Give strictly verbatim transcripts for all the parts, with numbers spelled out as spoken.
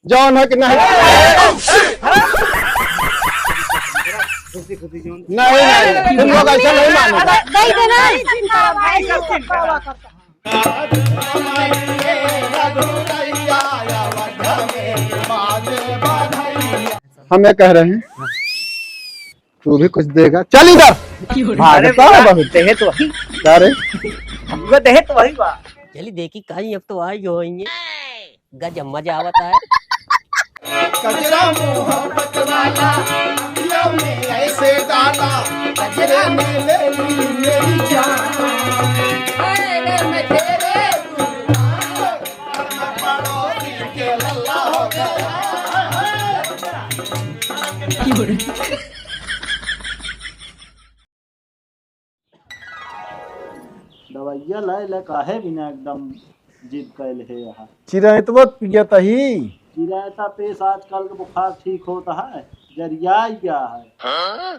जौन है कि नहीं? नहीं, नहीं, तुम लोग ऐसा नहीं मानो। दे देना। हम ये कह रहे हैं, तू भी कुछ देगा। चल इधर। भागता है बहुत। देहे तो वही। क्या रे? हमको देहे तो वही बा। चली देखी कहीं, अब तो आई हो, गजब मजा आवता है। कजरा मोहब्बत वाला, अखियों में ऐसे डाला, कजरे में ले ली मेरी जान। हाय रे मैं तेरे कुर्बान, अब मैं पड़ोसी के लल्ला हो गया। दवाइया लाए ला काहे बिना एकदम जिद कैल है यहाँ। चिरैतवा पियत ही। चिरैता पेश आजकल के बुखार ठीक होता है, जरिया गया है।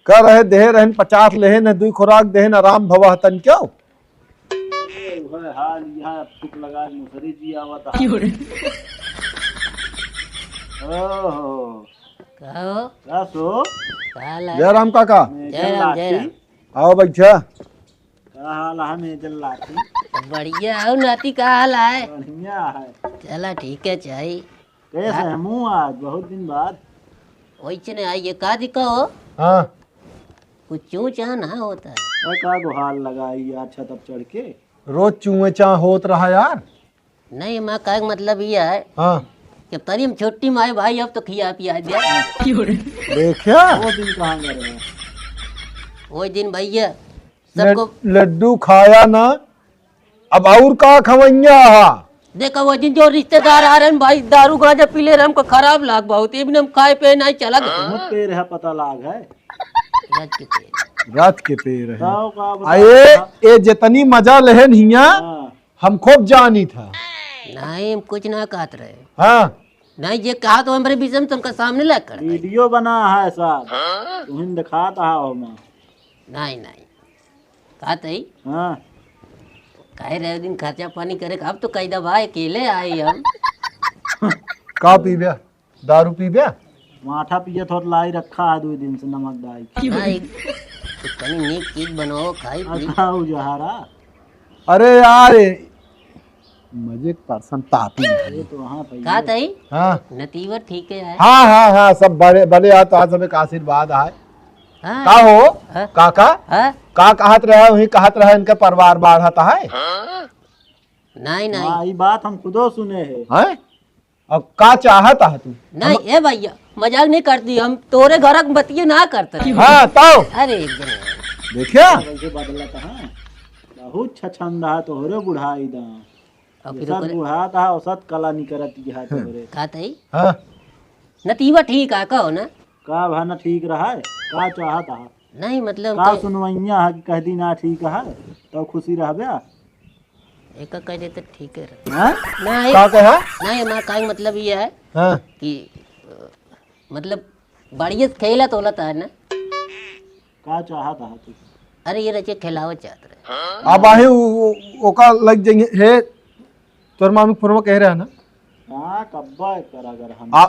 का रहे देहे रहन पचास लेहे न दुई खुराक देहे न आराम भवा हतन क्यों? अरे वह हाल यहाँ फूक लगा मुसरी जी आवत है। क्यों रे? ओहो। का हो? का सो? का हाल है? जय राम काका। मेजर जय राम, जय लाठी। राम। आओ बैठा। का हाल है मेजर लाठी? बढ़िया हो नाती, का हाल है? बढ़िया है। चला ठीक है चाही। कैसे हाँ। हमू आज बहुत दिन बाद। वैसे नहीं आई, ये का दिक्कत हो? हाँ। कुछ चूं चां ना होता है। अरे का गुहार लगाई यार छत पर चढ़ के? रोज चूं चां होत रहा यार। नहीं, मैं कहे के मतलब ये है हाँ। कि तनी हम छुट्टी में आए भाई, अब तो खिया पिया दे। देखा? वो दिन कहाँ गए हैं? वो दिन भैया, सबको लड्डू खाया ना, अब और का खवैया हा? देखा, वो दिन जो रिश्तेदार आ रहे हैं भाई, दारू गांजा पी ले रहे, हमको खराब लाग बहुत, ये भी हम खाए पे नहीं चला गए। बहुत पेड़ है, पता लाग है। रात के पेड़। रात के पेड़ है। बताओ का बताओ आए, का? ये जितनी मजा लेहन हिया, हाँ। हम खूब जानी था। नहीं, हम कुछ ना कहत रहे। हाँ। नहीं, जे कहा तो हमरे बीच में तुमका सामने ला कर दे। वीडियो बना है साहब, तुहिन दिखात हा ओमा। नहीं, नहीं। कहत ही? हाँ। कहे रहे दिन खर्चा पानी करे, अब तो कह दे भाई, अकेले आए हम। का पीबे? दारू पीबे? माठा पिए थोड़ा लाई रखा है दो दिन से नमक डाल के। नहीं, तो तनी नीक चीज बनाओ, खाई पी। अच्छा, उ जहारा। अरे यार, मजे के परसन तापी है। ये तो हाँ भाई। का तई? हाँ। नतीवर ठीक है। हाँ, हाँ, हाँ, सब बड़े, बड़े आ तो आज सबके आशीर्वाद आए। हाँ। का हो? हाँ। काका? हाँ। का कहत रहे, वही कहत रहे, इनका परिवार बाढ़त है? नहीं, नहीं। हाँ, ई बात हम खुदो सुने हैं। हैं? अब का चाहत है तू? नहीं, हम ए भैया, मजाक नहीं करती, हम तोरे घर के बतिये ना करते रहे। हाँ, तो? अरे, एक दिन। देखिया? कैसे बदलत है? बहुत छछंद है तोहरे बुढ़ाई दा। अब जैसा बुढ़ात है, औसत कला निकरत है तोहरे। का तई? हाँ। नतीवा ठीक है, कहो ना। का भाना ठीक रहा है? का चाहत है? नहीं, मतलब का कि सुनवैया है कि कह दी ना ठीक है, तो खुशी रहबे? एका कह देते ठीक है रहे। हाँ? नहीं। का कहा? नहीं, हमारा कहे के मतलब ये है हाँ। कि, अ, मतलब, बढ़िया से खेला तो होलत है ना। का चाहत है तू? अरे, ये रचे खेलावत चाहत रहे। अब आहे उ-, उ-, ओका लग जाएंगे, हे, तोर मामी फोनवा कह रहा है ना? हाँ, कब्बा कर अगर हम। आ,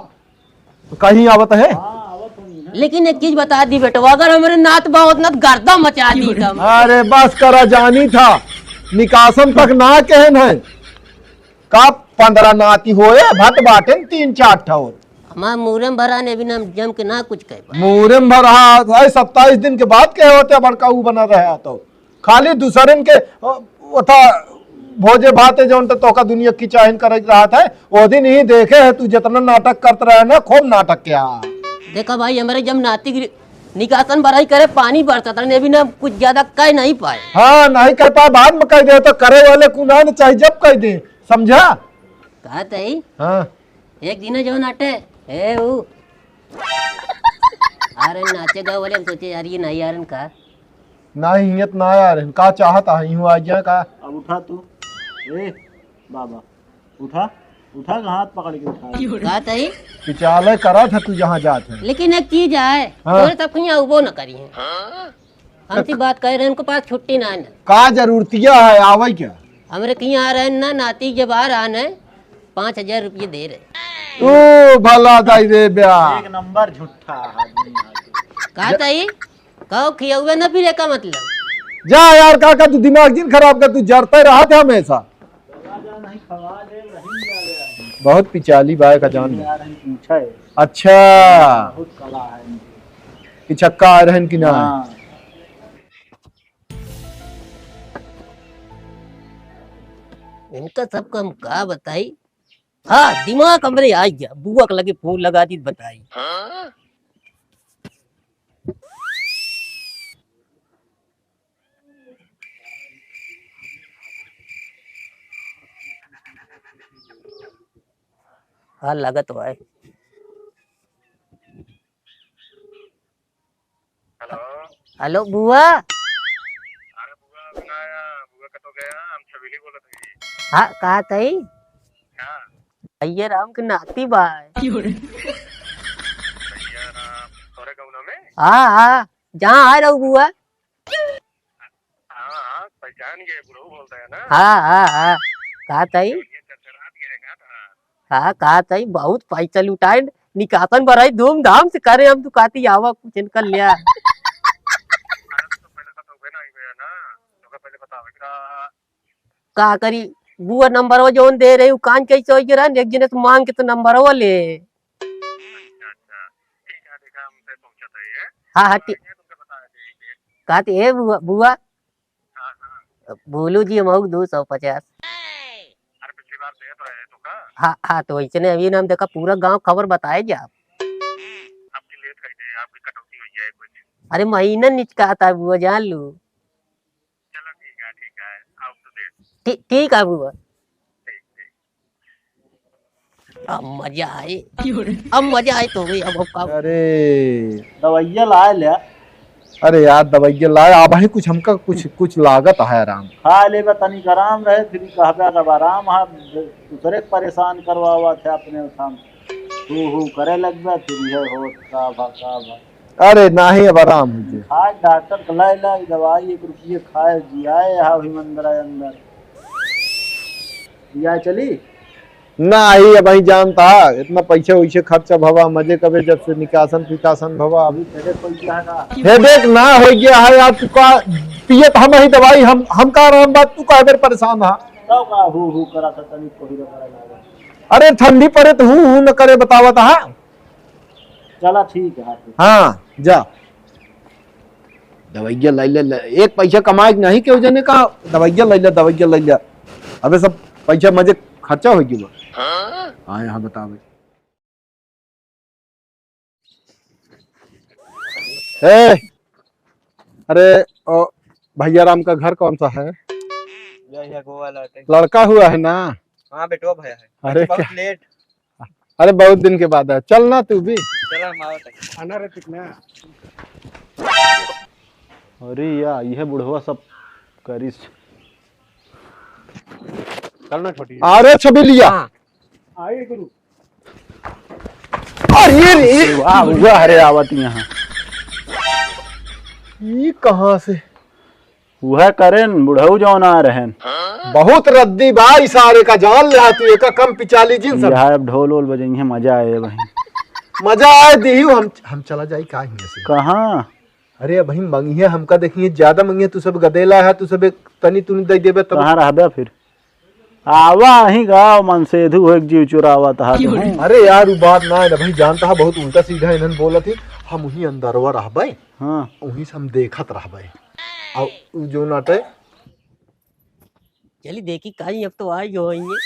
कहीं आवत है? हाँ, आवत होनी है। लेकिन एक चीज बता दी बेटवा, अगर हमरे नात बा होत ना तो गर्दा मचा दी तब। अरे बस करा, जानी था, निकासन तक ना कहन है। का पंद्रह नाती होए, भट बाटेन तीन चार ठौर। हमार मूरम भरा ने भी ना जम के ना कुछ कह पाए। मूरम भरा है, सत्ताईस दिन के बाद कहे होते बड़का ऊ बना रहा तो। खाली दूसरन के, अ, ओथा भोजे भाते जौन त तोका दुनिया की चाहिन करे के रहत है, ओ दिन ही देखे है तू जितना नाटक करत रहे ना, खूब नाटक किया। देखा भाई, हमरे जब नाती गिर-, निकासन भराई करे, पानी बरसत रहे, अभी ना कुछ ज्यादा कह नहीं पाए। हाँ, नहीं कह पाए, बाद में कह दे, तो करे वाले को ना, ना चाहे जब कह दे, समझा? कहत है? हाँ। एक दिन जौन आटे, ए ऊ। आ रहे नाचे गावे वाले, हम सोचे यार ये नहीं आ रहे का? नहीं, हियत ना आ रहे, का चाहत है, यूं आ गया का? अब उठा तू। ए बाबा, उठा, उठा का हाथ पकड़ के उठा। का तई? पिचाले करा था तू जहाँ जात है। लेकिन एक चीज है, हाँ। तोरे सब कहीं आउबो न करी है। हमसे बात कह रहे, उनके पास छुट्टी ना है ना। का जरूरतिया है, आवे क्या? हमरे कहीं आ रहे ना, नाती जब आ रहा ना, पाँच हजार रुपये दे रहे। तू भला दाई रे ब्या। एक नंबर झूठा आदमी है। का ताई? कहो खियौवे न फिरे का मतलब? जा यार काका, तू दिमाग जिन खराब कर, तू जरते रहत है हमेशा। बहुत पिचाली बाय का जान। अच्छा। बहुत कला है इनकी। पिछक्का आ रहन कि ना? हाँ। इनका सबका हम का बताई? हाँ, दिमाग हमरे आ गया, बुआ के लगे फोन लगा दी, बताई। हाँ, लागत भाई। हेलो। हेलो, बुआ। अरे बुआ, अभी ना आया। बुआ कतो गया? हम छबीली बोलत हई। हाँ, का तई? हाँ। भैया राम के नाती बा। भैया राम, तोरे गौना में? हाँ, हाँ, जहाँ आ रहू बुआ। हाँ, हाँ, पहचान गए, बुढ़ऊ बोलता है ना? हाँ, हाँ, हाँ। का तई? ये चरचरात गए का था? हाँ, का तई, बहुत पैसा लुटाए, निकासन बरई धूमधाम से करे, हम तू काती आवा कुछ इनकर लिया। अरे तो पहले बताओ ना, ये ना, तो पहले बताओ, एकरा का करी, बुआ नंबरवा जौन दे रही, उ कान कैसे हो गया, एक जने से मांग के तो नंबरवा ले। अच्छा, अच्छा। ठीक है, ठीक है, हम पे पहुंचा था ये। हाँ, हाँ, ठीक। ये तुमको बता दे, ये। कहते, "ए बुआ, बुआ।" हाँ, हाँ। बोलू जी, हम दो सौ पचास। अरे, पिछली बार दे तो रहे तो का? हाँ, हाँ, तो इसने अभी नाम देखा, पूरा गांव खबर बताए जा। आपकी लेट कर दे, आपकी कटौती हो जाए कुछ। अरे, महीना निचकाता है बुआ, जान लू। चलो ठीक है, ठीक है, आओ तो दे। ठीक, ठीक है बुआ। ठीक, ठीक। अब मजा आए, अब मजा आए तो गई, अब, अब का। अरे। दवाइया लाए ले। अरे यार, दवाइया लाए, अब ही कुछ हमका कुछ, कुछ लागत है आराम। खा लेबे तनिक आराम रहे, फिर कहबे अब आराम है, दूसरे के परेशान करवावा थे अपने उठाम। हू हू करे लगबे, फिर ये होत का भा, का भा। अरे नाही, अब आराम हो जाए। आज डॉक्टर के लाई लाई दवाई, एक रुपये खाए जियाए, हा भी मंदरा अंदर। जियाए चली? नाही, अब ही जानता, इतना पैसे वैसे खर्चा भवा, मजे कबे जब से निकासन पिकासन भवा। अभी तेरे पैसा है का? हेडेक ना हो गया है यार, तू का पियत हम ही दवाई, हम, हम का आराम बात, तू का बेर परेशान हा? तब का हू हू करा था, तनी कोहिरा करा लगा। अरे ठंडी पड़े तो हू हू न करे, बतावत हा। चला ठीक है, हाँ, ठीक। हाँ, जा। दवाइया लाई ले, ले, एक पैसा कमाए के नहीं केहू जने का, दवाइया लाई ले, दवाइया लाई ले। अबे सब पैसा मजे खर्चा हो गया। हाँ, यहाँ बतावे। ए, अरे, ओ, भैया राम का घर कौन सा है? यह, यह गोवा लौटे। लड़का हुआ है ना? हाँ, बेटवा भया है। अरे बहुत क्या? लेट। अरे, बहुत दिन के बाद है, चल ना तू भी। चला, हम आवत है। खाना रे कितना? अरे या, यह बुढ़वा सब करिस। चल ना छोटी। अरे छबीलिया। हाँ। आइए गुरु। अरे रे। वाह, वाह, अरे आवत यहाँ। ई कहाँ से? उहे करेन, बुढ़ऊ जौन आ रहेन। बहुत रद्दी बा ई सारे का, जान ले तू, एका कम पिचाली जिन सब। यहाँ अब ढोल वोल बजइहे, मजा आए भाई। मजा आए दिही, हम, हम चला जाई का हियां से? कहाँ? अरे अब ही मंगिहे, हमका देखिए, ज्यादा मंगिहे, तू सब गदेला है, तू सब एक तनी तुनी दे देबे तब। कहाँ रहबे फिर? आवा ही गाँव मनसेधु हो एक जीव चुरावत हा तू। अरे यार, उ बात ना है ना भाई, जानता है बहुत उल्टा सीधा इन्हन बोलत ही। हम उही अंदरवा रहबे, हाँ। उही से हम देखत रहबे। और उ जो नाटे चली देखी काई, अब तो आ ही होइए।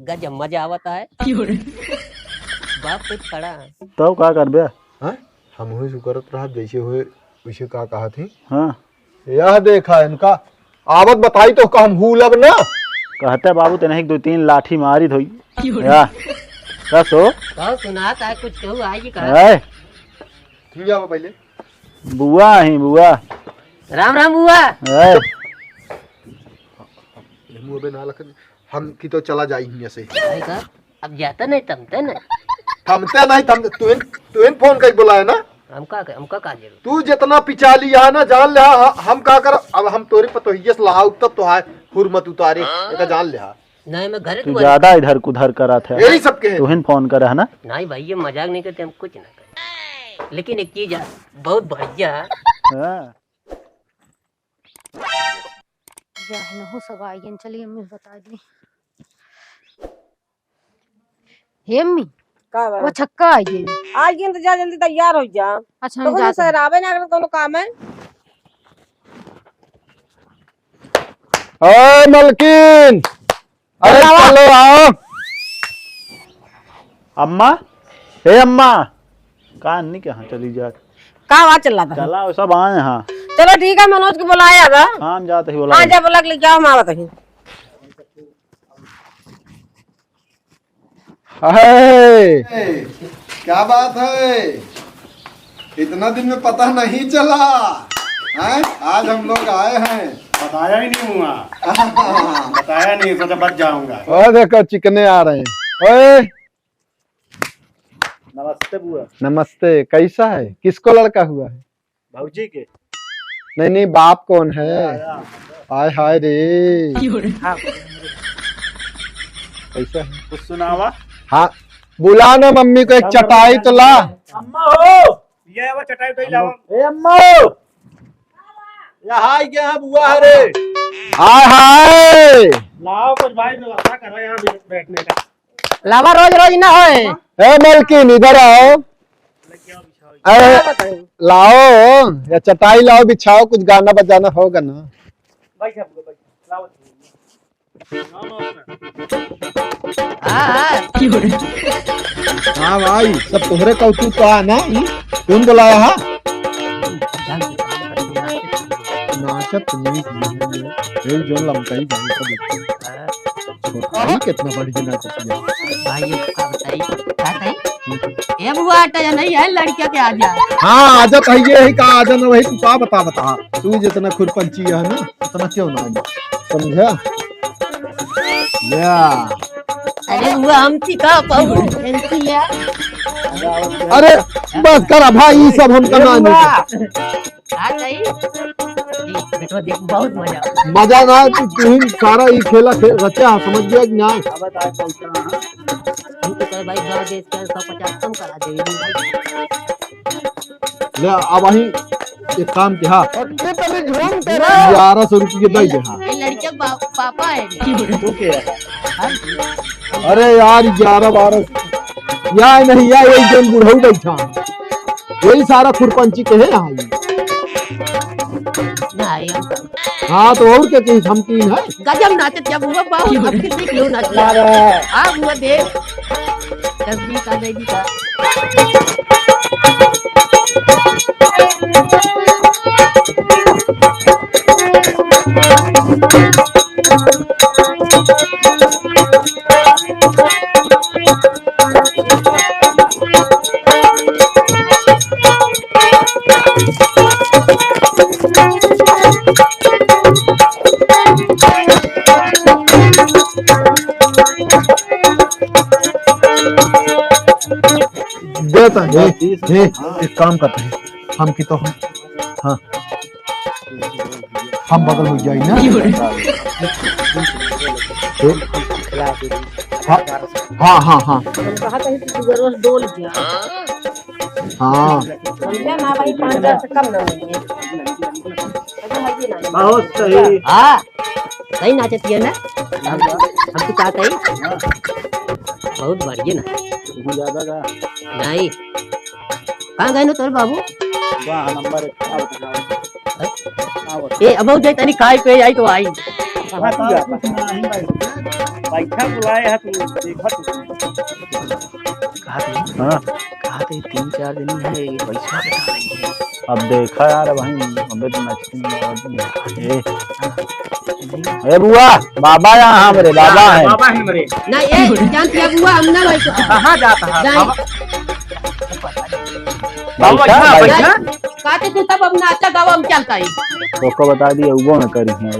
गजब मजा आवत है। बाप खुद खड़ा है। तब का करबे? हाँ? हम हुई सु करत रहब, जैसे हुए वैसे का कहत ही। हाँ। यह देखा इनका, आवत बताई तो का हम हूलब ना। कहते बाबू ते नहीं दो तीन लाठी मारी धोई। या। का सो? कहो सुनात है कुछ, कहू आई जी कहा। ए। ठीक है पहले। बुआ ही बुआ। राम राम बुआ। ए। मुँह बे ना लखन। हम की तो चला जाई हियां से। भाई का? अब जाता नहीं, थमते नहीं। थमते नहीं, थम, तुहिन, तुहिन फोन कई बुलाए ना। हमका, हमका का जरूरत? तू जितना पिचाली यहाँ ना, जान ले, हा, हम का कर, अब हम तोरी पतोहिए से लहाऊ, तब तो हाय हुरमत उतारे, एका जान ले, हा। नहीं, मैं घरे तू दुआरे। ज्यादा इधर कुधर करत है। यही सब के। तुहिन फोन करे है ना? नहीं भाई, ये मजाक नहीं करते, हम कुछ ना करते। लेकिन एक चीज है, बहुत बढ़िया। हाँ। जहनहू सगाई गइन, चलिए अम्मी से बताइ दी। हे अम्मी, का बा? वो छक्का आइ गइन। आइ गइन त जा जल्दी तैयार होइ जा। अच्छा, हम तोहरे जाते हैं। सहरावे ना अगर कौनो काम है। ए मलकिन, अरे अरे बाबा। चलो आओ। अम्मा, हे अम्मा, का अन्नी के यहाँ चली जात? का आवाज चल रहा था? चला, वो सब आए हैं। चलो ठीक है, मनोज को बुलाया था। हाँ, हम जाते ही बुला हाँ, ले। जा बुला के लेके आओ, हम आवत ही। हाय, क्या बात है? इतना दिन में पता नहीं चला, हैं? आज हम लोग आए हैं। बताया ही नहीं हुआ। बताया नहीं, सोचा बच जाऊंगा। ओ देखो, चिकने आ रहे हैं। ओए। नमस्ते बुआ। नमस्ते, कैसा है? किसको लड़का हुआ है? भौजी के। नहीं, नहीं, बाप कौन है? या, या। हाय, हाय रे। कैसा है? कुछ सुनावा। हाँ, बुला ना मम्मी को, एक चटाई तो ला। अम्मा हो, ये वो चटाई उटाई लावा। ए अम्मा हो, ये हाय क्या है बुआ रे? हाय, हाय। लाओ कुछ भाई, व्यवस्था करो यहाँ बैठ-, बैठने का। लावा, रोज रोज ना होए। ए मलकिन, इधर आओ। अरे, क्या बताऊं? लाओ, या चटाई लाओ, बिछाओ, कुछ गाना बजाना होगा ना। बैठ, बैठ, लाओ। हाँ, हाँ। हाँ भाई, सब तोहरे कौतुक का है ना? हम्म? कौन बुलाया है? नाचत नहीं है। ये जो लमकाई जाए तो देखो। छोटका ही कितना बढ़िया नाचत है। भाई, ये का बताई? का बताई? हम्म। ए बुआ, आटा या नहीं है, लड़किया के आ जा। हाँ, आदत है ये है का, आदत है वही, तू का बता, बता। तू जितना खुरपंची है ना, उतना क्यों ना है? समझा? या। अरे बुआ, हम सिखा पाऊ, इनकी या। अरे, बस कर भाई, ये सब हम ए करना बुआ। नहीं। आ गई। जी, बेटवा देख, बहुत मजा। मजा ना, तू, तू ही सारा ये खेला खेल रचा है, समझ गया कि नहीं? अब बताए पैसा, हाँ। हम तो कहे भाई, गाँव देश के सौ पचास कम करा दे भाई। ले, अब वहीं एक काम किया। और ये तभी झूम तेरा। ग्यारह सौ रुपये दे दे, हाँ। ये लड़के बा-, पापा है। तू के है? हाँ? अरे यार, ग्यारह बारह। या नहीं, या यही जन बुढ़ऊ बैठा है। यही सारा खुरपंची के है यहाँ ये। नहीं, हम हाँ, तो और क्या कही, हम तीन है। गजब नाचत जब हुआ, बाबू, अब कितने किलो नाच रहा है? अरे। हाँ, हुआ देख। तस्वीर का दे दी का। देता है। हे, हे, एक काम करते हैं, हम की तो हम, हाँ, हम बगल हो जाई ना। हे, हाँ, हाँ, हाँ, हाँ। हम कहा था कि तू जरूर डोल गया। हाँ। समझा ना भाई, पाँच हजार से कम ना मिलेंगे। बहुत सही। हाँ, सही नाचत है ना? हम, हम तो चाहते ही। बहुत बढ़िया ना। तू ज्यादा गा। नहीं। कहाँ गए ना तोर बाबू? वाह, नंबर एक। ए, अब जाए तनी खाए पे आई तो आई। कहाँ तू जाता? कुछ नहीं भाई। बैठा बुलाए है तू, देखा तू। कहा थे? हाँ। कहा थे, तीन चार दिन है, ये पैसा बता रही है। अब देखा यार, वहीं अबे तो मैच में और दिन है। ए। हाँ। ए बुआ, बाबा यहाँ हमरे, बाबा हैं। बाबा हैं हमरे। ना, ए, जानती है बुआ, हम ना भाई को। कहाँ जाता है? नहीं। बाबा, बाबा, बैठा, यहाँ बैठा। बैठा। कहते तू सब अब नाचा गावा, हम चलता ही। तो को बता दिया, वो न करी है।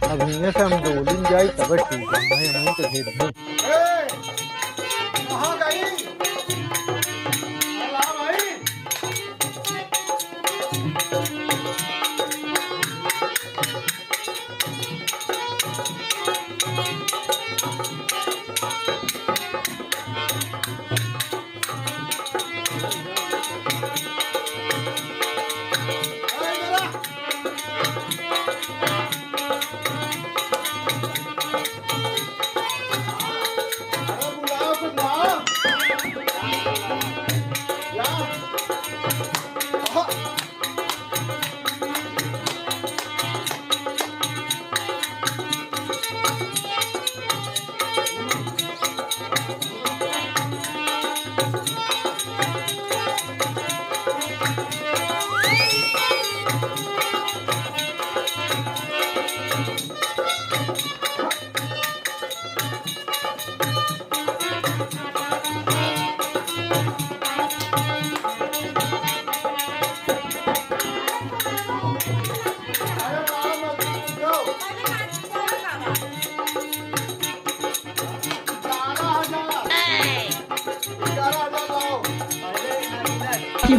अब हियाँ से हम डोली में जाई, तबे ठीक है, भाई, हम तो भेज दें। ए, कहाँ गई? अरे ला भाई। ए,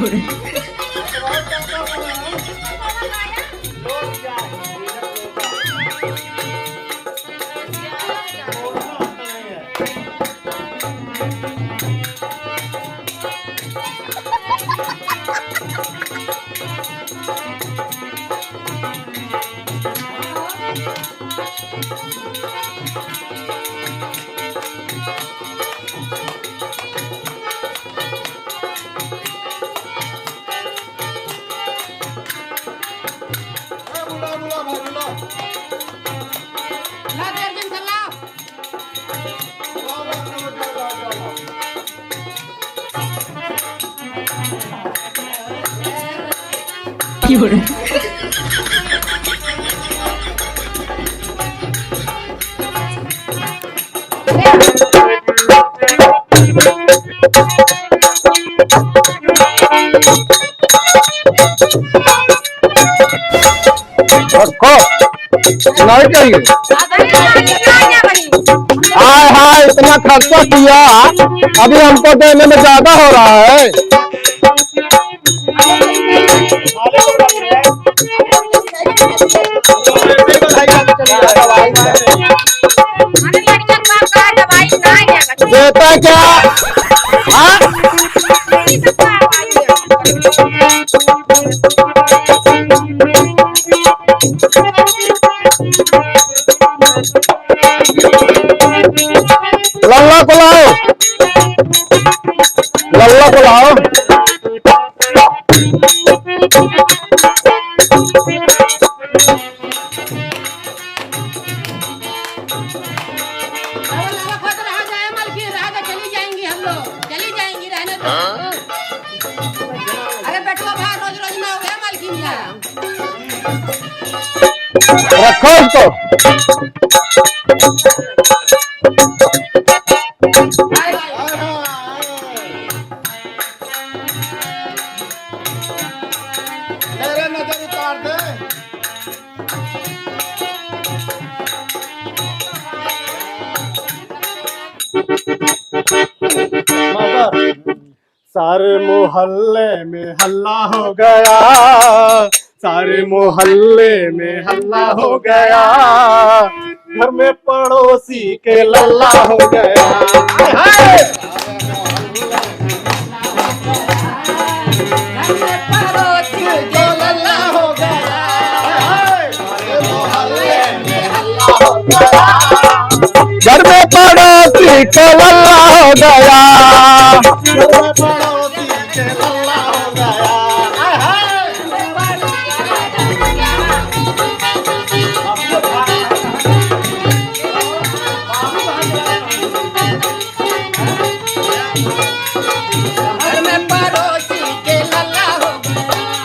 बुला, बुला भाई, बुला। ला दे अर्जुन, चल ला। रखो, नहीं चाहिए। हाय हाय, इतना खर्चा किया, अभी हमको देने में ज्यादा हो रहा है। देता क्या? हाँ? लल्ला को लाओ, लल्ला को लाओ। अरे बाबा, खुश रहा जाए, मलकिन, रहा जा, चली जाएंगी हम लोग, चली जाएंगी, रहने दो। अरे बेटवा, भाई, रोज रोज ना हो गया, मलकिन का। रखो इसको। मेरे नजर उतार दे। सारे मोहल्ले में हल्ला हो गया, सारे मोहल्ले में हल्ला हो गया, घर में पड़ोसी के लल्ला हो गया। हाय, हाय। घर में पड़ोसी के लल्ला हो गया। घर में पड़ोसी के लल्ला हो गया।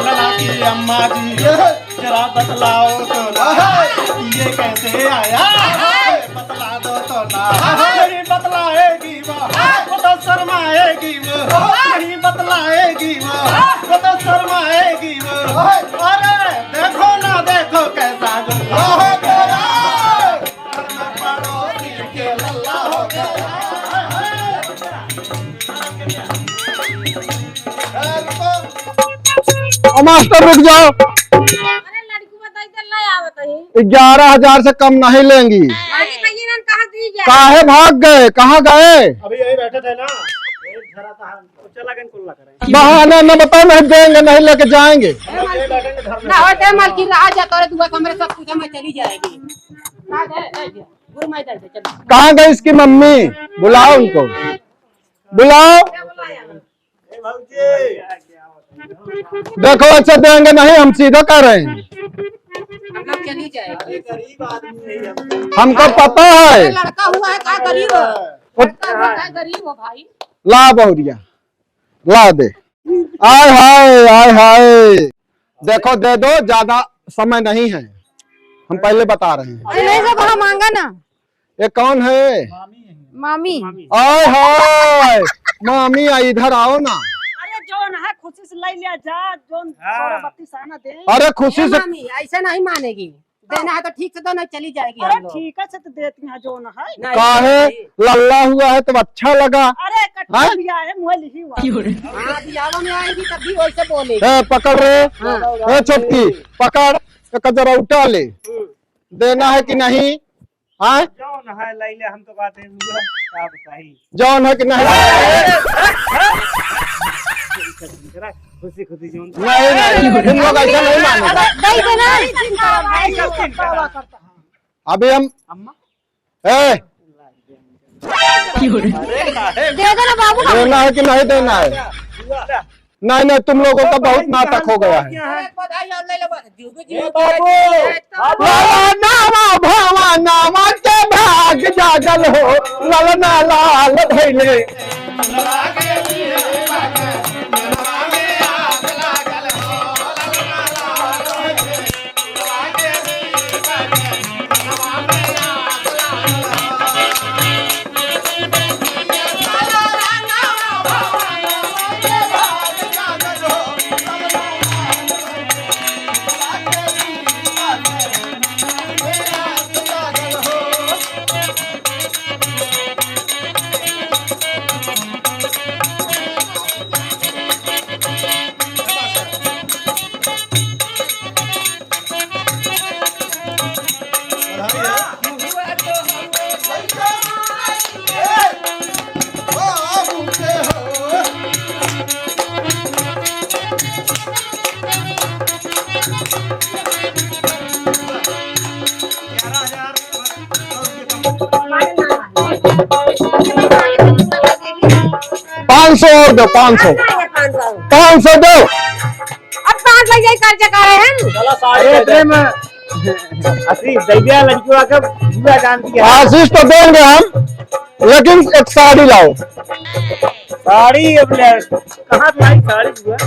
लल्ला की अम्मा जी, जरा बतलाओ तो ना, ये कैसे आया? बतला दो तो ना। नहीं बतलाएगी वो, वो तो शर्माएगी वो। नहीं बतलाएगी वो, वो तो शर्माएगी वो। अरे देखो ना, देखो कैसा गुल्ला हो गया। ओ मास्टर, रुक जाओ। अरे लड़की बताई तो ले आवत ही। ग्यारह हजार से कम नहीं लेंगी। अरे भैया, इन्हन कहाँ दी गया? काहे भाग गए, कहाँ गए? अभी यही बैठे थे ना, यही घर आता है, तो चला गए कुल्ला करें। बहाना न बताओ, नहीं देंगे, नहीं लेके जाएंगे। यही बैठेंगे घर में। ना होते मलकिन, रहा जा, तोरे दुआ कमरे सब कुछ हमें चली जाएगी। ना दे, दे दे। गुरु माई दे दे, चल। कहाँ गई इसकी मम्मी? बुलाओ उनको, बुलाओ। क्या बुलाया? देखो, अच्छा देंगे नहीं, हम सीधा कह रहे हैं। हम लोग चली जाएंगे। हमको पता है। लड़का हुआ है, का गरीब हो? लड़का हुआ है, का गरीब हो भाई? ला बहुरिया, ला दे। आय हाय, आय हाय। देखो, दे दो, ज्यादा समय नहीं है, हम पहले बता रहे हैं। अरे नहीं, सब हम मांगा ना। ये कौन है? मामी। आय हाय, मामी आ, इधर आओ ना। अरे जौन है खुशी से ले लिया जा, जौन हाँ। सोलह बत्तीस आना दे। अरे खुशी ए से मामी, ऐसे नहीं मानेगी। देना है तो ठीक से दो, नहीं चली जाएगी अरे हम लोग। ठीक है, से तो देती हैं, जो न है। नहीं, काहे? नहीं। लल्ला हुआ है तो अच्छा लगा। अरे, कट्ठा हैं? भी आए, मुँह लिही हुआ। हाँ, बियाह में आएगी तब भी वैसे बोलेगी। ए, पकड़ रे। हाँ। ए, छोटकी, पकड़, एक जरा उठा ले। हम्म। देना है कि नहीं? हाँ? जो न है, लई ले, हम तो बात है, का बताई। जौन है कि नहीं? खुशी, खुशी, जौन। नहीं, नहीं, हम लोग ऐसा नहीं मानेंगे। दे देना। अभी हम, अम्मा? ए! दे देना बाबू। देना है कि नहीं देना है? नहीं, नहीं, तुम लोगों का बहुत नाटक हो गया है। ए बाबू, बाबू। ललना भवनवा के भाग जागल हो, ललना लाल भइले। पाँच सौ और दो, पाँच सौ। पाँच सौ दो। अब पाँच बजे ही खर्चा कर रहे हैं। चलो, साढ़े अरे, इतने में आशीष, दैया लड़कियों का जुआ जानती है। आशीष तो देंगे हम, लेकिन एक साड़ी लाओ। साड़ी अब ले, कहाँ से आई साड़ी जुआ?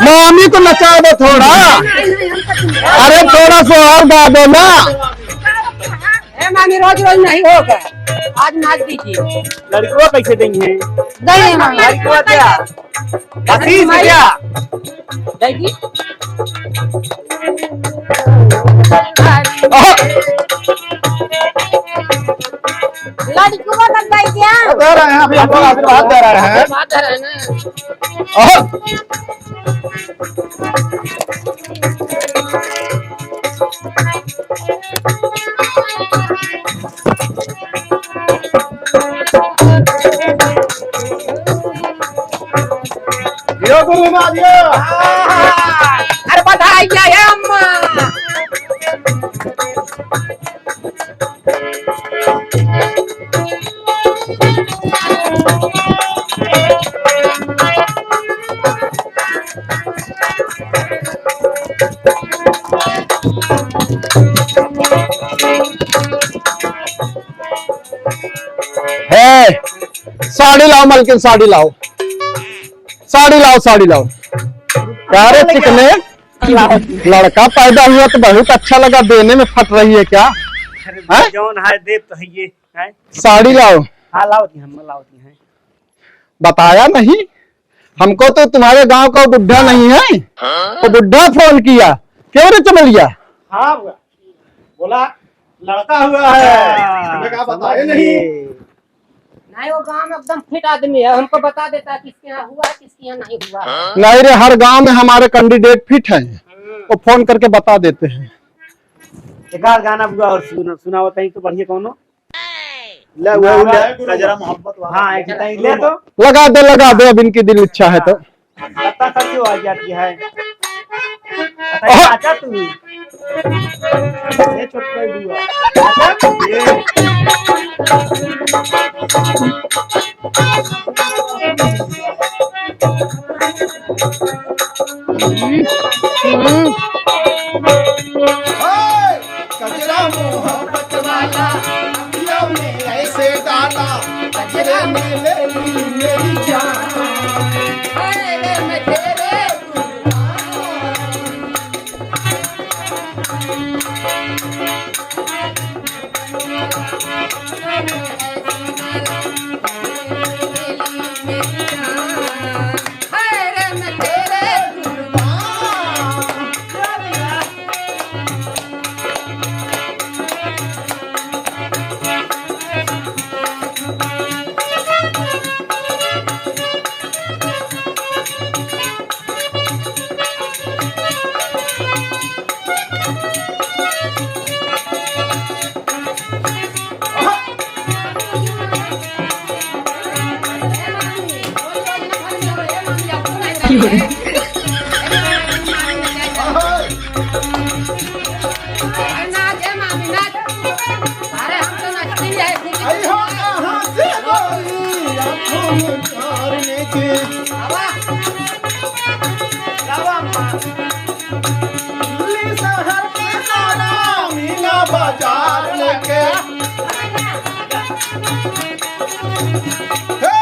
मामी को नचा दो थोड़ा। अरे, थोड़ा सा और गा दो ना। ए मामी, रोज रोज नहीं होगा, आज नाच दीजिए। लड़कियों कैसे देंगे? दे दे मामी। लड़कियों क्या? आशीष क्या? दे दी। ओह! लड़कियों का दे दिया। दे रहे हैं, अभी हमको आशीर्वाद दे रहे हैं। आशीर्वाद दे रहे हैं ना। ओह! यो गुरु माँ, यो। अरे बधाई है अम्मा। है, साड़ी लाओ मलकिन, साड़ी लाओ, साड़ी लाओ, साड़ी लाओ। क्या रे चिकने, लड़का पैदा हुआ तो बहुत अच्छा लगा, देने में फट रही है क्या? अरे हैं? जौन है देत तो है ये, हैं? साड़ी लाओ। हाँ, लाओ दी, हम लाओ दी हैं। बताया नहीं, हमको तो तुम्हारे गांव का बुढ़ा नहीं है, तो बुढ़ा फोन किया, क्यों रे चमलिया? हाँ बुआ, बोला लड़का हुआ है, हाँ, तुम्हें कहा बताए समझ नहीं। गए। नहीं, वो गांव में एकदम फिट आदमी है, हमको बता देता है किसके यहाँ हुआ है, किसके यहाँ नहीं हुआ है। नहीं रे, हर गांव में हमारे कैंडिडेट फिट हैं, हम्म। वो फोन करके बता देते हैं। एक आध गाना बुआ और सुना, सुनावत है तो बढ़िया कौनो। ले, वो ले। गजरा मोहब्बत वाला। हाँ, एक टाइम ले तो। लगा दे, लगा दे, अब इनकी दिल इच्छा है तो। लत्ता सर क्यों आ जाती है? अच्छा, ओह! आजा तू। ये छोटका ही हुआ। आजा। ये। कजरा मोहब्बत वाला, अखियों में ऐसे डाला, कजरे में ले ली मेरी जान। हाय रे मैं तेरे कुर्बान। हाय रे मैं तेरे कुर्बान। नाच, ए मामी, नाच। अरे, हम तो नाचते ही रहे, खुशी आई हो कहाँ से गोरी, आँखों में प्यार लेके। बाबा। बाबा। दिल्ली शहर के सारा मीना बाजार लेके। हे,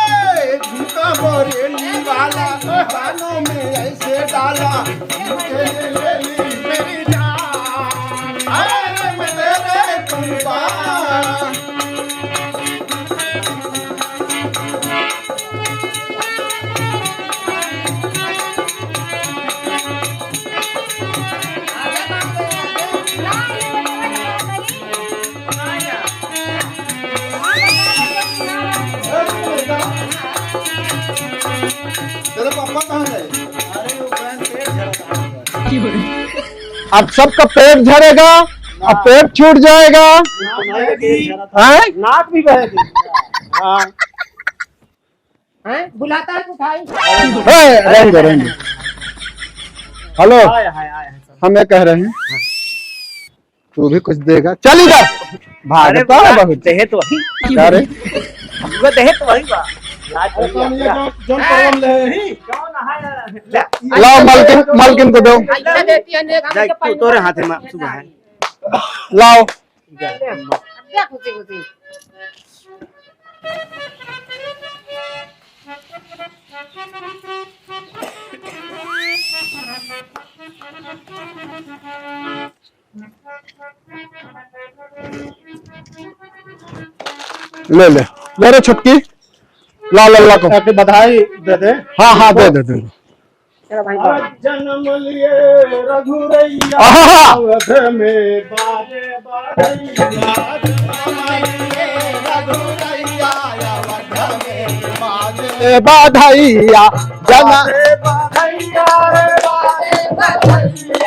झुमका बरेली वाला, बालों में ऐसे डाला, झुमके ले ली मेरी जान। अरे, मैं तेरे कुर्बान। तेरे पापा कहाँ गए? अरे, वो बहन पेट झड़ रहा है। अब सबका पेट झड़ेगा, अब पेट छूट जाएगा। नाक भी बहेगी। हैं? नाक भी बहेगी। हाँ। हैं? बुलाता है तो उठाई। ए, रहने दो, रहने दो। हेलो, आए, आए, आए, आए, सब। हम ये कह रहे हैं, तू भी कुछ देगा। चल इधर, अरे भागता है बुआ, बहुत। देहे तो वही। क्या रे? वो देहे तो वही बा। लाज अरे लगी कौन ये आपका। जो, जो प्रॉब्लम ले ही? कौन है? ले। लाओ, मलकिन, मलकिन को दो। ऐसा देती है, नेक जाए, हमके तू तोरे हाथ में सुबह है। लाओ। अब जा खुशी खुशी। ले, ले, ले रे छुटकी, ला लल्ला को। Happy बधाई दे दे। हाँ, हाँ, दे दे, दे दे। चलो भाई, आज जन्म लिए रघुरैया आहा! अवध में बाजे बधैया। जन्म लिए रघुरैया अवध में बाजे ए बधैया, जन्म बाजे बधैया रे बाजे बधैया।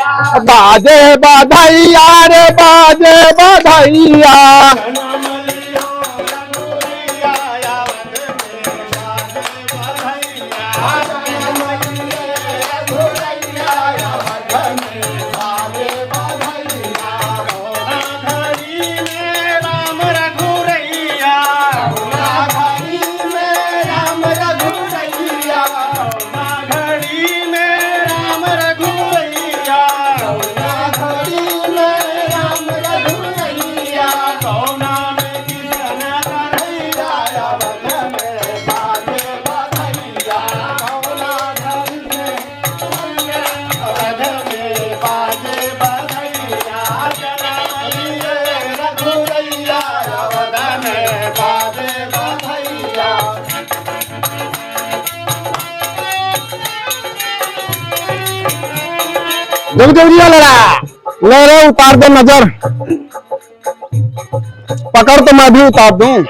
बाजे बधैया रे बाजे बधैया। जन्म लियो रघुरैया अवध में बाजे जब जब जिया लड़ा, ले रे, उतार दे नजर। पकड़ तो मैं भी उतार दूं।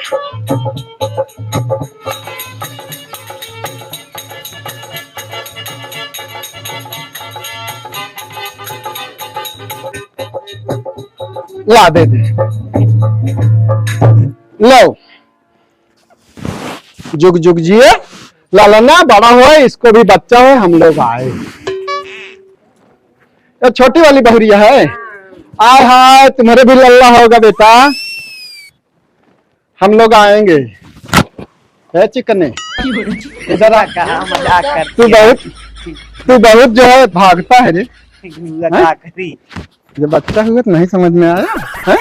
ला दे दे। लो। जुग जुग जिए। लालना बड़ा हुआ, इसको भी बच्चा है, हम लोग आए। ये छोटी वाली बहुरिया है। आय हाय, तुम्हारे भी लल्ला होगा बेटा, हम लोग आएंगे। ए चिकने, इधर आ। कहाँ मजाक करती तू है? बहुत, तू बहुत जो है भागता है रे। बुआ हैं? का करी? जब बच्चा हुआ तो नहीं समझ में आया, हैं?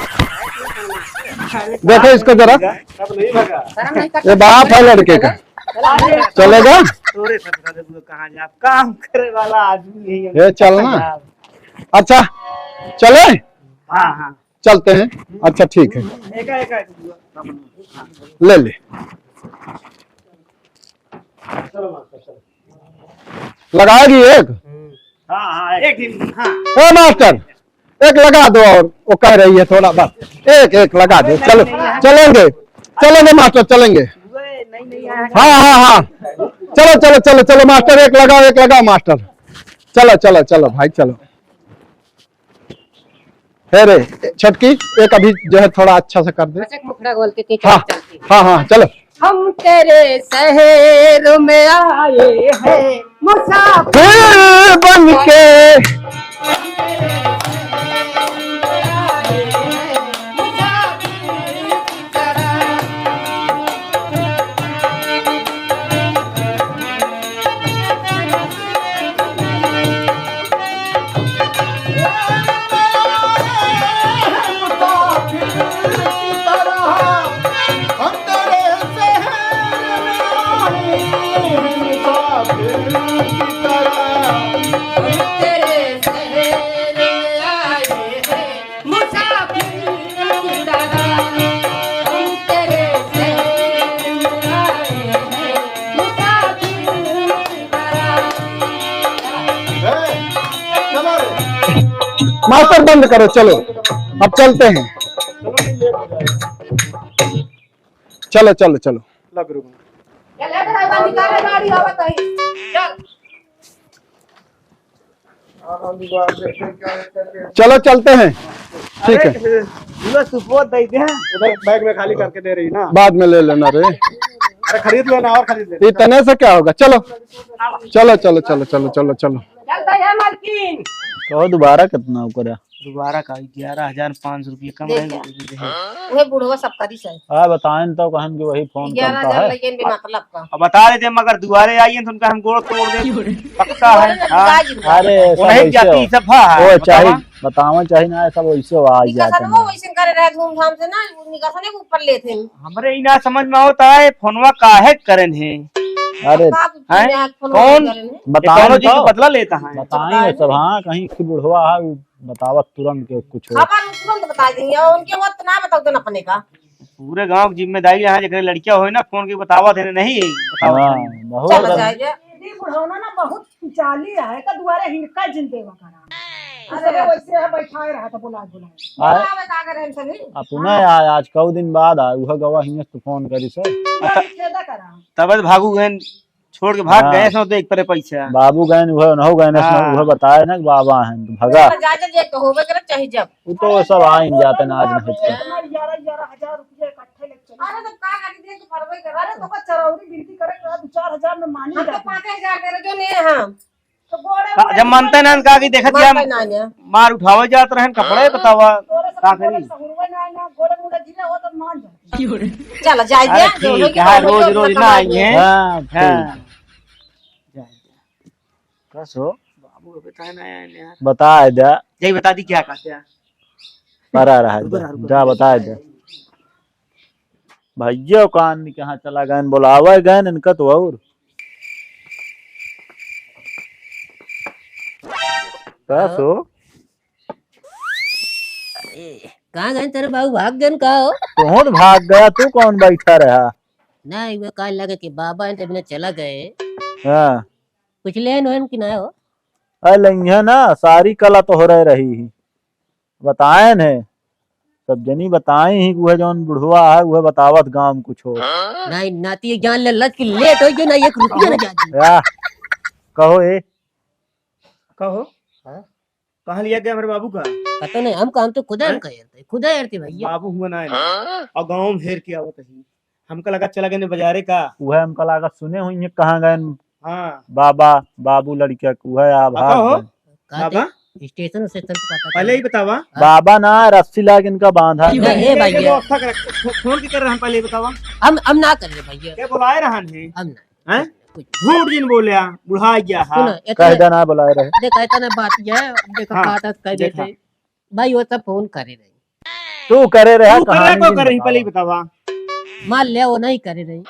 देखो इसको जरा। सब नहीं भगा। ये बाप है लड़के का। चलेगा? तोरे ससुरा रे, बुआ कहाँ जाब? काम करे वाला आदमी है। ये चलना। अच्छा, चले? हाँ, हाँ। चलते हैं। अच्छा, ठीक है। एका, एका, एका। ले ले। लगाएगी एक? हाँ, हाँ, एक दिन, हाँ। ए मास्टर, एक लगा दो और वो कह रही है थोड़ा बस। एक, एक लगा दो। चलो, चलेंगे। चलेंगे मास्टर, चलेंगे। हाँ, हाँ, हाँ। चलो, चलो, चलो, चलो मास्टर, एक लगाओ, एक लगाओ मास्टर। चलो, चलो, चलो भाई, चलो। हे रे, छोटकी, एक अभी जो है थोड़ा अच्छा सा कर दे। बस एक मुखड़ा बोल के, ठीक है, हाँ, चलती। हाँ, हाँ, चलो। हम तेरे शहर में आए हैं, मुसाफिर बन के। मास्टर बंद करो, चलो, अब चलते हैं। चलो, चलो, चलो। चल, ए भाई, बंद कर, गाड़ी आवत है। चल। चलो, चलते हैं। ठीक है। अरे, पूरा सुपोत दे दे, उधर बैग में खाली करके दे रही ना। बाद में ले लेना रे। अरे, खरीद लेना और खरीद लेना। इतने से क्या होगा? चलो, चलो, चलो, चलो। चलता है मालकिन। कहो दोबारा कितना ओकरा? दोबारा का ग्यारह हजार पाँच सौ रुपया कम देख है। क्या? वही बुढ़वा सब करी से। हाँ, बताएं तो कहन कि वही फोन करता है। ग्यारह हजार लेकिन भी मतलब का। अब बता देते, मगर दुआरे आइए तो उनका हम गोड़ तोड़ दे। पक्का है। हाँ। अरे, ऐसा वही वैसे जाति हो। सब है। वो बतावा। चाही, बतावा चाही ना, ऐसा वैसे हो, आ जाते निकसनवा हैं। वैसे करे रहे धूमधाम से ना, निकसने के ऊपर लेते हैं। हमरे ई ना समझ में आवता है, फोनवा काहे करन है? अरे, अब का हैं? दुनिया के फोनवा कौन? करें हैं? बताएं कौनो चीज तो। बदला लेता है। बताएं बताएं। सब, हाँ, कहीं की बुढ़वा है, वो बतावत तुरंत के कुछ हो। खबर वो तुरंत बता देंगे, और उनके वो तो ना बताओ देना अपने का। पूरे गांव की जिम्मेदारी है, जेकरे लड़कियां होए ना, फोन के बतावत है, नहीं बतावत हाँ, है। बहुत चलो है। जाए जा। दीदी बुढ़ौना ना बहुत चाली है, का दुआरे हिनका जिन देवा करा। अरे वैसे है, बैठाए रहा था, बुलाए, बुलाए। आए। बुलावे का करे हम सभी? अपने हाँ। आज, आज कऊ दिन बाद आए, उहे गवा हियां से फोन करी से। पूरा निषेधा करा। तब भागू गए, छोड़ के भाग हाँ। गए सो देख परे पैसा। बाबू गए, उहे उन्हों गए, हाँ। उहे बताए ना कि बाबा हैं, तो भगा। जा, जा, जे कहोगे करे, चाहे जब। वो तो सब आ ही जाते ना आज नहीं तो। ग्यारह, ग्यारह हजार रुपये इकट्ठे लेके चले। अरे, तो का करी, दे तो परवे करे। अरे, तो का चरौरी बिनती करे, तो दो चार हजार में मानी हम तो जाते। पाँच हजार दे रहे, जो नहीं है हम। तो गोड़े का, मुड़े जब मानते ना, का कि देखत मानते या ना, ना। मार उठावे जात रहन, कपड़े बतावा, तोरे से का गोड़े करी? सहुरवे ना, ना, गोड़े मुड़े गिरे हो तो मान जा। चलो, जाए अरे दे, ठीक है, रोज, रोज ना आई हैं। हाँ, ठीक। हाँ। जाए दे। कस हो? बाबू अबे ताए ना आए यार। बताए दे। यही बता दी क्या कहते हैं? परा रहा रुको दे। ना, रुको जा ना। बताए दे। भैया कान कहाँ चला गए, बुलावे गए इनका तो और। कस हो? अरे, कहाँ गए तेरे बाबू, भाग गए का हो? तू तो भाग गया, तू कौन बैठा रहा? नहीं, वो काल लगे कि बाबा हैं तो बिना चला गए। हाँ। कुछ लेन होन कि ना हो? अरे लइहे ना, सारी कला तोहरे रही ही। बताएन है, सब जनी बताई ही, उहे जौन बुढ़वा है, उहे बतावत गाँव में कुछ हो। नहीं, नाती जान ले लज की लेट हो गई ना, एक रुपया ना जाती। या, कहो ए। कहो। हाँ? कहाँ लिया गया हमारे बाबू का? पता नहीं, हम काम तो खुदा हम हैं? कहे थे, खुदा यार थे भैया। बाबू हुआ ना है ना। और गाँव में हेर के आवत ही। हमका लगा चला गए बाजारे का। उहे हमका लगा सुने हुई है कहाँ गए हाँ। बाबा, बाबू लड़किया के उहे आ अब भाग कहो। गए। का बाबा? ते स्टेशन, स्टेशन पे पता पहले चला। ही बतावा। हाँ। बाबा ना रस्सी लाग इनका बांधा। नहीं, ए ये भैया। व्यवस्था कर, फो-, फोन की कर रहे हैं, पहले ही बतावा। हम, हम ना करिए भैया। क्या बुलाए रहन है? हम ना। हैं? कुछ। झूठ जिन बोल्या, बुढ़ा गया है। सुनो, इतना कह देना बुलाए रहे। देख, इतना बात यह है, देखो हाँ, काटा कह देखा। देते। भाई, वो सब फोन करे रही। तू करे रहा, तू करे कहानी को नहीं करे, बतावा। पहले ही बतावा। मान ले, वो नहीं करे रही।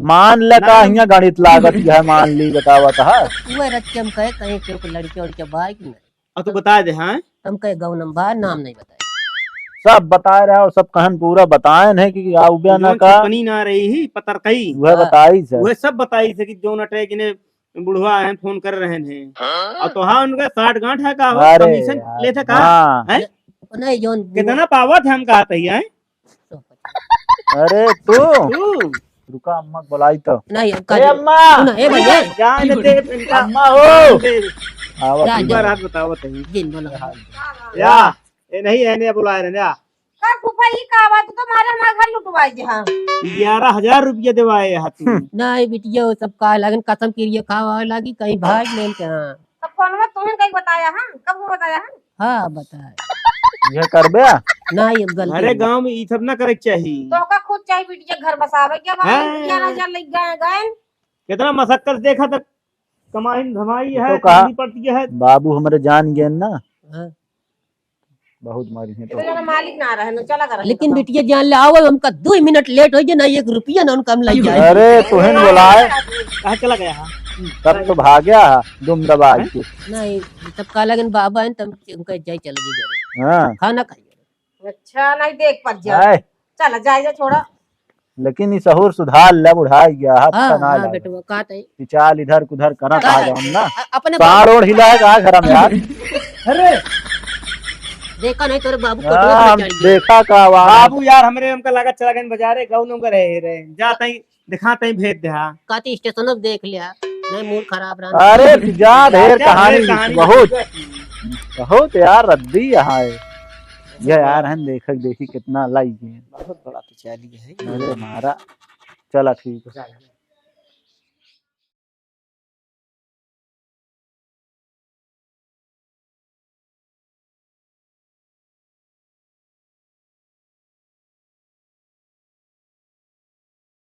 मान ले, ना। का हियां गणित लागत है, मान ली, बतावा तो है। वो रच के हम कहे, कहीं केहू के लड़के उड़के बाय कि नहीं? और तू बता दे, हाँ? हम कहे, "गौ नंबर, नाम नहीं बताए।" सब बताए रहा, और सब कहन पूरा बताए नहीं कि आउ बे ना जौन का। छपनी ना रही ही, पतरकई। वह हाँ। बताई से। वह सब बताई से कि जौन अटैक इन्हें बुढ़वा हैं, फोन कर रहे हैं। हाँ? और तोहार उनका साठ गांठ है का हो? अरे कमीशन यार, लेते का? हाँ। हैं? नहीं, जौन कितना पावत है हम कहते ही हैं? अरे तू। तू। रुका, अम्मा को बुलाई तो। नहीं, हम ए कर अम्मा। सुनो, ए भैया। जान दे इनका। अम्मा हो। जान दे। आवा जा, एक बार जा। हाथ बतावत ही। जिन बोलो। या, ए नहीं, ए नहीं बुलाए रहे, या। का फूफा, ई का बात, तू तो मारे हमार घर लुटवाए जे, हाँ। ग्यारह हजार रुपया देवाए हा तू। नहीं बिटिया, वो सब का लगन कसम किरिया खावा लागी, कहीं भाग लेन के, हाँ। तो फोन में तुमने कहीं बताया, हाँ? कब वो बताया, हाँ? हाँ, बताए। ये करबे? नहीं, अब गलती अरे, हो गई। गाँव में ई सब ना करे के चाही। तो का खुद चाही बिटिया घर बसावे के, बाबा, हाँ। ग्यारह हजार लग गए, गए। कितना मशक्कत देखा तक कमाई धमाई तो है, कहा, करनी पड़ती है। बाबू हमरे जान गए ना। हाँ। बहुत मारी है तो। इतना मालिक ना रहे, ना चला कर। लेकिन बिटिया जान ले, आवल हमका दो मिनट लेट हो जाए ना, एक रुपया ना उनका हम लग जाए। अरे, तुहिन बोलाए। कहाँ चला गया है? तब तो भाग्या है, दुम दबा के। नहीं, तब का लगन बाबा हैं, तब उनका जाए चल गए घरे। हाँ। खाना खाइए। अच्छा, नहीं देख पर जा। आए। चला, जाए जा, छोड़ा। लेकिन ई सहूर सुधार ले, बुढ़ाई गया, हाथ हाँ, का ना हाँ, लागे। बेटवा, का तई? कि चाल इधर उधर करत का आ तई? जाओ ना। अ-, अपने साड़ बाबू ओढ़ हिला है का घर में यार? अरे! देखा नहीं तोरे बाबू को हाँ, टोक में हम चढ़ गया। देखा का आवाज। बाबू यार, हमरे हमका लागत चला गए बाजारे, गाँव नंबर है रे। जा तई, दिखा तई भेज दे, हाँ। काती स्टेशन अब देख लिया, नहीं मूड खराब रहा। अरे, तू जा, ढेर जा, कहानी ढेर कहानी बहुत, सुन। बहुत यार, रद्दी यहाँ है। ये यार, हम देखक देखी कितना लाई है। बहुत बड़ा पिचाली है। अरे, हमारा, चला ठीक है।